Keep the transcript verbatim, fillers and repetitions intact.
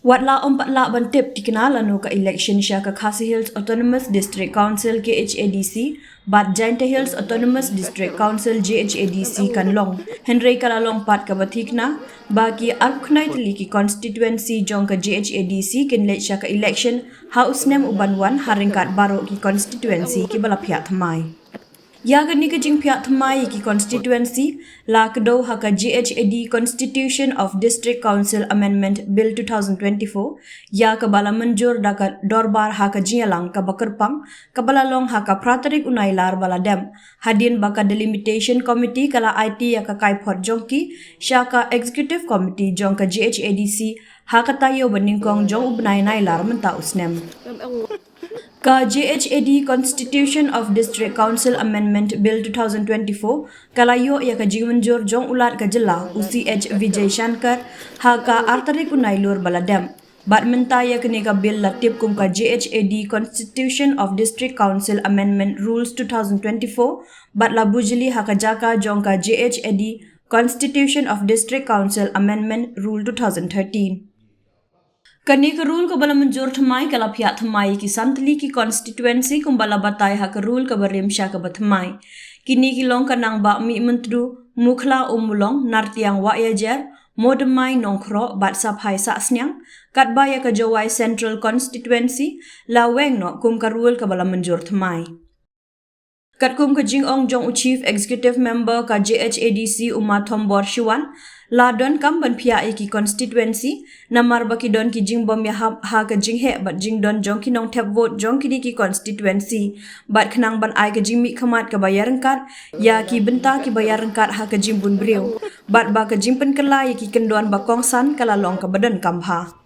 Wat la ym pat lah ban tip tikna lano ka election sha ka Khasi Hills Autonomous District Council, K H A D C, bad Jaintia Hills Autonomous District Council, J H A D C, kan long. Hynrei ka la long pat kaba thikna ba ki arphew khyndai tylli ki constituency jong ka J H A D C kin leit sha ka election ha u snem u ban wan, ha ryngkat baroh ki constituency kiba la phiah thymmai. Ïa kane ka jingphiah thymmai ïa ki constituency la kdew ha ka J H A D Constitution of District Council Amendment Bill two thousand twenty-four, ïa kaba la mynjur da ka dorbar ha ka jingïalang kaba kyrpang, kaba la long ha ka phra tarik u Nailar ba la dep, hadien ba ka Delimitation Committee ka la aiti ïa ka kaiphod jong ki sha ka Executive Committee jong ka J H A D C ha ka taïew ba nyngkong jong u bnai Nailar mynta u snem. Ka J H A D Constitution of District Council Amendment Bill two thousand twenty-four ka la ïoh ïa ka jingmynjur jong u Lat ka Jylla, u C H Vijay Shankar, ha ka ar tarik u Nailur ba la dep. Bad mynta ïa kane ka bill la tip kum ka J H A D Constitution of District Council Amendment Rules two thousand twenty-four, bad la bujli ha ka jaka jong ka J H A D Constitution of District Council Amendment Rule two thousand thirteen. Kane ka rule kaba la mynjur thymmai ka la phiah thymmai ïa ki san tylli ki constituency kumba la batai ha ka rule kaba rim sha kaba thymmai. Kine ki long ka Nangbah Mihmyntdu, Mukhla Ummulong, Nartiang Wahiajer, Mawdymmai Nongkroh bad Saphai Sahsniang, katba ïa ka Jowai Central Constituency la weng noh kum ka rule kaba la mynjur thymmai. Katkum ka jingong jong u Chief Executive Member ka J H A D C, u Ma Thombor Shiwan, la donkam ban phiah ïa ki constituency namar ba ki don ki jingbym ïahap ha ka jingheh bad jingdon jong ki nongthep vote jong kine ki constituency, bad khnang ban ai ka jingmihkhmat kaba ïaryngkat ïa ki bynta kiba ïaryngkat ha ka jingbun briew, bad ba ka jingpynkylla ïa ki kyndon ba kongsan ka la long kaba donkam bha.